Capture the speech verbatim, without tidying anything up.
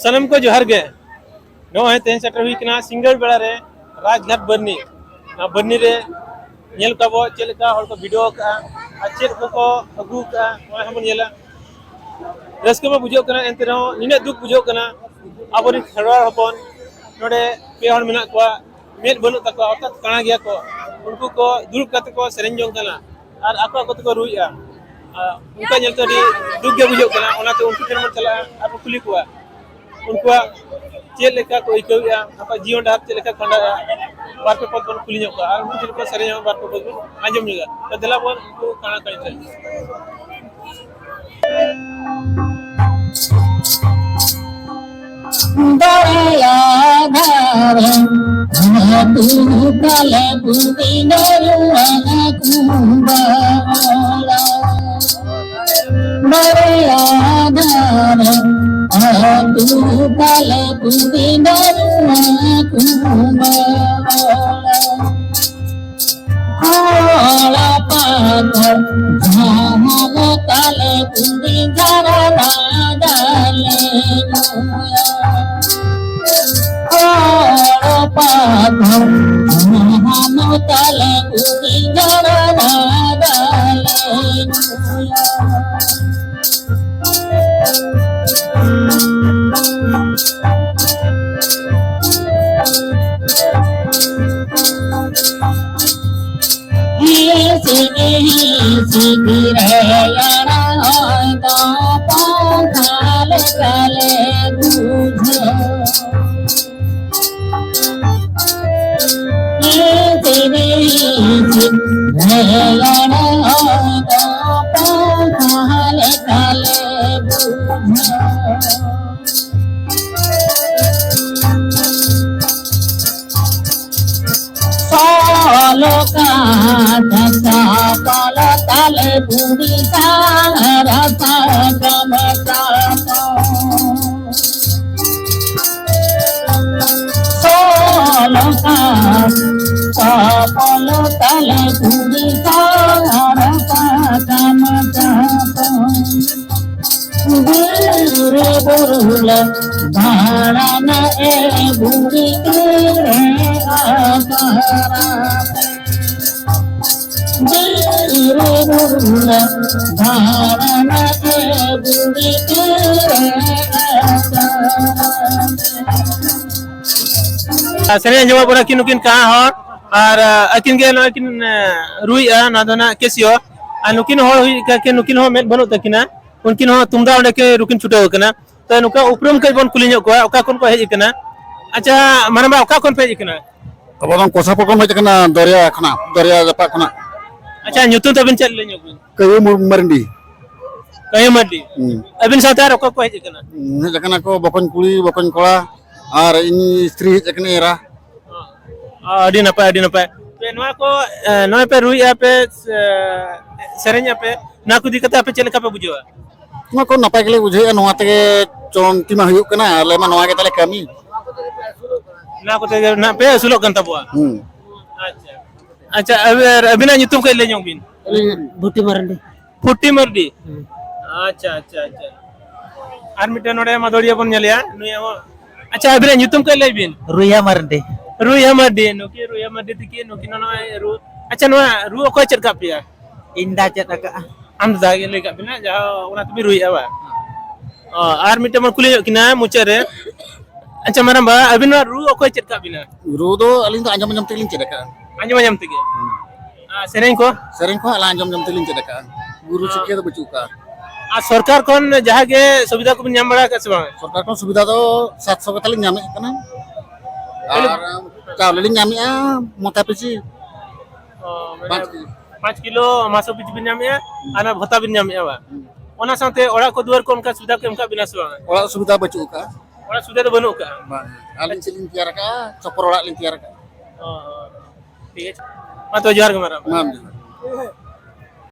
ᱥᱟᱱᱟᱢ ᱠᱚ ᱡᱚᱦᱟᱨ ᱜᱮ᱾ ᱱᱚᱜᱼᱚᱭ ᱛᱮᱦᱮᱧ ᱥᱮᱴᱮᱨ ᱦᱩᱭ ᱠᱟᱱᱟ ᱥᱤᱸᱜᱟᱹᱲ ᱵᱮᱲᱟ ᱨᱮ ᱨᱟᱡᱽᱜᱷᱟᱴ ᱵᱟᱹᱨᱱᱤ᱾ ᱱᱚᱣᱟ ᱵᱟᱹᱨᱱᱤ ᱨᱮ ᱧᱮᱞ ᱠᱟᱵᱚ ᱪᱮᱫ ᱞᱮᱠᱟ ᱦᱚᱲ ᱠᱚ ᱵᱷᱤᱰᱟᱹᱣ ᱟᱠᱟᱫᱼᱟ ᱟᱨ ᱪᱮᱫ ᱠᱚᱠᱚ ᱟᱹᱜᱩ ᱟᱠᱟᱫᱼᱟ, ᱚᱱᱟ ᱦᱚᱸᱵᱚᱱ ᱧᱮᱞᱟ᱾ ᱨᱟᱹᱥᱠᱟᱹ ᱢᱟ ᱵᱩᱡᱷᱟᱹᱜ ᱠᱟᱱᱟ, ᱮᱱᱛᱮ ᱨᱮᱦᱚᱸ ᱱᱤᱱᱟᱹᱜ ᱫᱩᱠ ᱵᱩᱡᱷᱟᱹᱜ ᱠᱟᱱᱟ᱾ ᱟᱵᱚᱨᱮᱱ ᱠᱷᱮᱨᱣᱟᱲ ᱦᱚᱯᱚᱱ ᱱᱚᱰᱮ ᱯᱮ ᱦᱚᱲ ᱢᱮᱱᱟᱜ ᱠᱚᱣᱟ, ᱢᱮᱫ ᱵᱟᱹᱱᱩᱜ ᱛᱟᱠᱚᱣᱟ, ᱚᱨᱛᱷᱟᱛ ᱠᱟᱬᱟ ᱜᱮᱭᱟ ᱠᱚ᱾ ᱩᱱᱠᱩ ᱠᱚ ᱫᱩᱲᱩᱵ ᱠᱟᱛᱮ ᱠᱚ ᱥᱮᱨᱮᱧ ᱡᱚᱝ ᱠᱟᱱᱟ ᱟᱨ ᱟᱠᱚ ᱟᱠᱚ ᱛᱮᱠᱚ ᱨᱩᱭᱮᱫᱼᱟ᱾ ᱟᱨ ᱚᱱᱠᱟ ᱧᱮᱞᱛᱮ ᱟᱹᱰᱤ ᱫᱩᱠ ᱜᱮ ᱵᱩᱡᱷᱟᱹᱜ ᱠᱟᱱᱟ᱾ ᱚᱱᱟᱛᱮ ᱩᱱᱠᱩ ᱴᱷᱮᱱ ᱵᱚᱱ ᱪᱟᱞᱟᱜᱼᱟ ᱟᱨ ᱵᱚᱱ ᱠᱩᱞᱤ ᱠᱚᱣᱟ, ᱩᱱᱠᱩᱣᱟᱜ ᱪᱮᱫ ᱞᱮᱠᱟ ᱠᱚ ᱟᱹᱭᱠᱟᱹᱣᱮᱫᱼᱟ, ᱟᱠᱚᱣᱟᱜ ᱡᱤᱭᱚᱱ ᱰᱟᱦᱟᱨ ᱪᱮᱫ ᱞᱮᱠᱟ ᱠᱷᱟᱸᱰᱟᱣᱮᱫᱼᱟ᱾ ᱵᱟᱨ ᱯᱮ ᱯᱚᱫ ᱵᱚᱱ ᱠᱩᱞᱤ ᱧᱚᱜ ᱠᱚᱣᱟ ᱟᱨ ᱩᱱᱠᱩ ᱴᱷᱮᱱ ᱠᱷᱚᱱ ᱥᱮᱨᱮᱧ ᱦᱚᱸ ᱵᱟᱨ ᱯᱮ ᱯᱚᱫ ᱵᱚᱱ ᱟᱸᱡᱚᱢ ᱧᱚᱜᱟ᱾ ᱛᱚ ᱫᱮᱞᱟ ᱵᱚᱱ ᱩᱱᱠᱩ ᱠᱟᱬᱟ ᱠᱟᱹᱲᱤ ᱴᱷᱮᱱ᱾ ᱫᱟᱭᱟ ᱫᱷᱟᱨᱮ ᱟᱹᱛᱩ ᱛᱟᱞᱮ ᱵᱩᱰᱤ ᱱᱟᱹᱨᱩᱣᱟ ᱠᱩᱢᱵᱟᱹ ᱚᱲᱟᱜ᱾ ᱫᱟᱭᱟ ᱫᱷᱟᱨᱮ ᱟᱹᱛᱩ ᱛᱟᱞᱮ ᱵᱩᱰᱤ ᱱᱟᱹᱨᱩᱣᱟ ᱠᱩᱢᱵᱟᱹ ᱚᱲᱟᱜ᱾ ᱦᱚᱲ ᱯᱟᱛᱷᱟᱢ ᱡᱟᱦᱟᱸ ᱛᱟᱞᱮ ᱠᱩᱲᱤ ᱡᱷᱟᱨᱱᱟ ᱫᱟᱜ ᱞᱮ ᱧᱩᱭᱟ᱾ ᱦᱚᱲ ᱯᱟᱛᱷᱟᱢ ᱡᱟᱦᱟᱸ ᱛᱟᱞᱮ ᱠᱩᱲᱤ ᱡᱷᱟᱨᱱᱟ ᱫᱟᱜ ᱞᱮ ᱧᱩᱭᱟ᱾ ᱦᱤᱥᱤᱫ ᱦᱤᱥᱤᱫ ᱨᱮᱭᱟᱲ ᱦᱚᱭ ᱫᱚ ᱯᱟᱝᱠᱷᱟ ᱞᱮᱠᱟ ᱞᱮ ᱵᱩᱡᱷᱟᱹᱣ᱾ ᱦᱤᱥᱤᱫ ᱦᱤᱥᱤᱫ ᱨᱮᱭᱟᱲ ᱦᱚᱭ ᱫᱚ ᱯᱟᱝᱠᱷᱟ ᱞᱮᱠᱟ ᱞᱮ ᱵᱩᱡᱷᱟᱹᱣ᱾ ᱥᱚᱞᱚᱠᱟ ᱫᱷᱟᱥᱟ ᱯᱟᱞᱚ ᱛᱟᱞᱮ ᱵᱩᱲᱤ ᱥᱟᱨᱟ ᱥᱟᱜᱟᱢ ᱥᱟᱥᱚ᱾ ᱥᱚᱞᱚᱠᱟ ᱥᱟᱯᱟᱞᱚ ᱛᱟᱞᱮ ᱵᱩᱲᱤ ᱥᱟᱨᱟ ᱥᱟᱜᱟᱢ ᱥᱟᱥᱚ᱾ ᱵᱤᱨ ᱨᱩᱞᱟ ᱫᱟᱬᱟᱱᱟ ᱮ ᱵᱩᱲᱤ ᱠᱚᱲᱟ ᱟᱯᱟᱨᱟ᱾ ᱵᱩᱨᱩ ᱨᱩᱞᱟ ᱫᱟᱬᱟᱱᱟ ᱮ ᱵᱩᱲᱤ ᱠᱚᱲᱟ ᱟᱯᱟᱨᱟ᱾ ᱟᱨ ᱥᱮᱨᱮᱧ ᱟᱸᱡᱚᱢᱚᱜ ᱠᱟᱱᱟ ᱠᱤᱱ ᱱᱩᱠᱤᱱ ᱠᱟᱦᱟ ᱦᱚᱲ, ᱟᱨ ᱟᱹᱠᱤᱱ ᱜᱮ ᱱᱚᱜᱼᱚᱭ ᱠᱤᱱ ᱨᱩᱭᱮᱫᱼᱟ, ᱱᱚᱣᱟ ᱫᱚ ᱱᱟᱜ ᱠᱮᱥᱤᱭᱳ᱾ ᱟᱨ ᱱᱩᱠᱤᱱ ᱦᱚᱲ ᱦᱩᱭ ᱠᱤᱱ, ᱱᱩᱠᱤᱱ ᱦᱚᱸ ᱢᱮᱫ ᱵᱟᱹᱱᱩᱜ ᱛᱟᱹᱠᱤᱱᱟ, ᱩᱱᱠᱤᱱ ᱦᱚᱸ ᱛᱩᱢᱫᱟᱜ ᱚᱸᱰᱮ ᱠᱤᱱ ᱨᱩᱠᱤᱱ ᱪᱷᱩᱴᱟᱹᱣ ᱟᱠᱟᱱᱟ᱾ ᱛᱚ ᱱᱩᱠᱩ ᱩᱯᱨᱩᱢ ᱠᱟᱹᱡ ᱵᱚᱱ ᱠᱩᱞᱤ ᱧᱚᱜ ᱠᱚᱣᱟ, ᱚᱠᱟ ᱠᱷᱚᱱ ᱠᱚ ᱦᱮᱡ ᱟᱠᱟᱱᱟ? ᱟᱪᱪᱷᱟ, ᱢᱟᱨᱟᱝᱵᱟ, ᱚᱠᱟ ᱠᱷᱚᱱ ᱯᱮ ᱦᱮᱡ ᱟᱠᱟᱱᱟ? ᱟᱵᱚ ᱫᱚ ᱠᱚᱥᱟᱯᱩᱨ ᱠᱷᱚᱱ ᱦᱮᱡ ᱟᱠᱟᱱᱟ, ᱫᱚᱨᱭᱟ ᱠᱷᱚᱱᱟᱜ, ᱫᱚᱨᱭᱟ ᱡᱟᱯᱟᱜ ᱠᱷᱚᱱᱟᱜ᱾ ᱟᱪᱪᱷᱟ, ᱧᱩᱛᱩᱢ ᱛᱟᱵᱤᱱ ᱪᱮᱫ ᱞᱟᱹᱭ ᱧᱚᱜ ᱵᱤᱱ? ᱠᱟᱹᱭᱩ ᱢᱩᱨ-, ᱢᱟᱨᱰᱤ᱾ ᱠᱟᱹᱭᱩ ᱢᱟᱨᱰᱤ᱾ ᱦᱩᱸ᱾ ᱟᱹᱵᱤᱱ ᱥᱟᱶᱛᱮ ᱟᱨ ᱚᱠᱚᱭ ᱠᱚ ᱦᱮᱡ ᱟᱠᱟᱱᱟ? ᱦᱩᱸ, ᱦᱮᱡ ᱟᱠᱟᱱᱟ ᱠᱚ ᱵᱚᱠᱚᱧ ᱠᱩᱲᱤ, ᱵᱚᱠᱚᱧ ᱠᱚᱲᱟ, ᱟᱨ ᱤᱧ ᱥᱛᱨᱤ ᱦᱮᱡ ᱟᱠᱟᱱᱟ, ᱮᱨᱟ᱾ ᱟᱹᱰᱤ ᱱᱟᱯᱟᱭ, ᱟᱹᱰᱤ ᱱᱟᱯᱟᱭ᱾ ᱯᱮ ᱱᱚᱣᱟ ᱠᱚ, ᱮ, ᱱᱚᱜᱼᱚᱭ ᱯᱮ ᱨᱩᱭᱮᱫᱼᱟ ᱯᱮ, ᱥᱮ, ᱥᱮᱨᱮᱧᱮᱫᱼᱟ ᱯᱮ, ᱱᱚᱣᱟ ᱠᱚ ᱤᱫᱤ ᱠᱟᱛᱮ ᱟᱯᱮ ᱪᱮᱫ ᱞᱮᱠᱟ ᱯᱮ ᱵᱩᱡᱷᱟᱹᱣᱟ? ᱱᱚᱣᱟ ᱠᱚ ᱱᱟᱯᱟᱭ ᱜᱮᱞᱮ ᱵᱩᱡᱷᱟᱹᱣᱮᱫᱼᱟ, ᱱᱚᱣᱟ ᱛᱮᱜᱮ ᱪᱚᱱᱛᱤ ᱢᱟ ᱦᱩᱭᱩᱜ ᱠᱟᱱᱟ, ᱟᱞᱮ ᱢᱟ ᱱᱚᱣᱟ ᱜᱮ ᱛᱟᱞᱮ ᱠᱟᱹᱢᱤ᱾ ᱱᱚᱣᱟ ᱠᱚᱛᱮ ᱜᱮ ᱱᱟᱜ ᱯᱮ ᱟᱹᱥᱩᱞᱚᱜ ᱠᱟᱱ ᱛᱟᱵᱚᱣᱟ᱾ ᱦᱩᱸ᱾ ᱟᱪᱪᱷᱟ, ᱟᱪᱪᱷᱟ, ᱟᱵᱤ-, ᱟᱨ ᱟᱹᱵᱤᱱᱟᱜ ᱧᱩᱛᱩᱢ ᱠᱟᱹᱡ ᱞᱟᱹᱭ ᱧᱚᱜ ᱵᱤᱱ᱾ ᱟᱹᱞᱤᱧ ᱵᱷᱩᱴᱤ ᱢᱟᱨᱟᱱᱰᱤ᱾ ᱯᱷᱩᱴᱤ ᱢᱟᱨᱰᱤ᱾ ᱦᱩᱸ᱾ ᱟᱪᱪᱷᱟ, ᱟᱪᱪᱷᱟ, ᱟᱪᱪᱷᱟ᱾ ᱟᱨ ᱢᱤᱫᱴᱮᱱ ᱱᱚᱰᱮ ᱢᱟᱫᱚᱲᱤᱭᱟᱹ ᱵᱚᱱ ᱧᱮᱞᱮᱭᱟ, ᱱᱩᱭᱟᱜ ᱦᱚᱸ᱾ ᱟᱪᱪᱷᱟ, ᱟᱹᱵᱤᱱᱟᱜ ᱧᱩᱛᱩᱢ ᱠᱟᱹᱡ ᱞᱟᱹᱭ ᱵᱤᱱ᱾ ᱨᱩᱭᱦᱟ ᱢᱟᱨᱰᱤ᱾ ᱨᱩᱭᱦᱟ ᱢᱟᱨᱰᱤ, ᱱᱩᱠᱤᱱ ᱨᱩᱭᱦᱟ ᱢᱟᱨᱰᱤ ᱛᱤᱠᱤᱱ, ᱱᱩᱠᱤᱱ ᱦᱚᱸ ᱱᱚᱜᱼᱚᱭ ᱨᱩ᱾ ᱟᱪᱪᱷᱟ, ᱱᱚᱣᱟ ᱨᱩ ᱚᱠᱚᱭ ᱪᱮᱫ ᱠᱟᱜ ᱯᱮᱭᱟ? ᱤᱧ ᱫᱟ ᱪᱮᱫ ᱟᱠᱟᱜᱼᱟ᱾ ᱟᱢ ᱫᱟ ᱜᱮ ᱞᱟᱹᱭ ᱠᱟᱜ ᱵᱤᱱᱟ, ᱡᱟᱦᱟᱸ ᱚᱱᱟ ᱛᱮᱵᱤᱱ ᱨᱩᱭᱮᱫᱼᱟ ᱵᱟᱝ? ᱚ, ᱟᱨ ᱢᱤᱫᱴᱮᱱ ᱵᱚᱱ ᱠᱩᱞᱤ ᱧᱚᱜ ᱠᱤᱱᱟ ᱢᱩᱪᱟᱹᱫ ᱨᱮ᱾ ᱟᱪᱪᱷᱟ, ᱢᱟᱨᱟᱝᱵᱟ, ᱟᱹᱵᱤᱱ ᱱᱚᱣᱟ ᱨᱩ ᱚᱠᱚᱭ ᱪᱮᱫ ᱠᱟᱜ ᱵᱤᱱᱟ? ᱨᱩ ᱫᱚ ᱟᱹᱞᱤᱧ ᱫᱚ ᱟᱸᱡᱚᱢ ᱟᱸᱡᱚᱢ ᱛᱮᱜᱮᱞᱤᱧ ᱪᱮᱫ ᱟᱠᱟᱜᱼᱟ᱾ ᱟᱸᱡᱚᱢ ᱟᱸᱡᱚᱢ ᱛᱮᱜᱮ? ᱦᱩᱸ᱾ ᱟᱨ ᱥᱮᱨᱮᱧ ᱠᱚ? ᱥᱮᱨᱮᱧ ᱠᱚᱦᱚᱸ ᱟᱞᱮ ᱟᱸᱡᱚᱢ ᱟᱸᱡᱚᱢ ᱛᱮᱞᱤᱧ ᱪᱮᱫ ᱟᱠᱟᱜᱼᱟ᱾ ᱜᱩᱨᱩ ᱚ᱾ ᱥᱤᱠᱠᱷᱟ ᱫᱚ ᱵᱟᱹᱪᱩᱜ ᱟᱠᱟᱜᱼᱟ᱾ ᱟᱨ ᱥᱚᱨᱠᱟᱨ ᱠᱷᱚᱱ ᱡᱟᱦᱟᱸ ᱜᱮ ᱥᱩᱵᱤᱫᱷᱟ ᱠᱚᱵᱤᱱ ᱧᱟᱢ ᱵᱟᱲᱟ ᱟᱠᱟᱫ ᱥᱮ ᱵᱟᱝ? ᱥᱚᱨᱠᱟᱨ ᱠᱷᱚᱱ ᱥᱩᱵᱤᱫᱷᱟ ᱫᱚ ᱥᱟᱛᱥᱚ ᱠᱟᱛᱮ ᱞᱤᱧ ᱧᱟᱢᱮᱫ ᱠᱟᱱᱟ᱾ ᱟᱨ ᱪᱟᱣᱞᱮ? ᱪᱟᱣᱞᱮ ᱞᱤᱧ ᱧᱟᱢᱮᱫᱼᱟ ᱢᱟᱛᱷᱟ ᱯᱤᱪᱷᱤ ᱚ, ᱢᱟᱱᱮ ᱯᱟᱸᱪ ᱠᱤᱞᱳ᱾ ᱯᱟᱸᱪ ᱠᱤᱞᱳ ᱢᱟᱥᱚ ᱯᱤᱪᱷᱤ ᱵᱤᱱ ᱧᱟᱢᱮᱫᱼᱟ, ᱦᱩᱸ᱾ ᱟᱨ ᱚᱱᱟ ᱵᱷᱟᱛᱟ ᱵᱤᱱ ᱧᱟᱢᱮᱫᱼᱟ ᱵᱟᱝ? ᱦᱩᱸ᱾ ᱚᱱᱟ ᱥᱟᱶᱛᱮ ᱚᱲᱟᱜ ᱠᱚ ᱫᱩᱣᱟᱹᱨ ᱠᱚ ᱚᱱᱠᱟ ᱥᱩᱵᱤᱫᱷᱟ ᱠᱚ ᱮᱢ ᱠᱟᱜ ᱵᱤᱱᱟ ᱥᱮ ᱵᱟᱝ? ᱚᱲᱟᱜ ᱥᱩᱵᱤᱫᱷᱟ ᱵᱟᱹᱪᱩᱜ ᱟᱠᱟᱜᱼᱟ᱾ ᱚᱲᱟᱜ ᱥᱩᱵᱤᱫᱷᱟ ᱫᱚ ᱵᱟᱹᱱᱩᱜ ᱟᱠᱟᱜᱼᱟ? ᱵᱟᱝ᱾ ᱟᱹᱞᱤᱧ ᱪᱮᱫ ᱞᱤᱧ ᱛᱮᱭᱟᱨ ᱟᱠᱟᱜᱼᱟ? ᱪᱷᱚᱯᱚᱨ ᱚᱲᱟᱜ ᱞᱤᱧ ᱛᱮᱭᱟᱨ ᱟᱠᱟᱜᱼᱟ᱾ ᱚ, ᱚ᱾ ᱴᱷᱤᱠ ᱟᱪᱷᱮ᱾ ᱢᱟ ᱛᱚᱵᱮ ᱡᱚᱦᱟᱨ ᱜᱮ ᱢᱟᱨᱟᱝ᱾ ᱢᱟ ᱡᱚᱦᱟᱨ᱾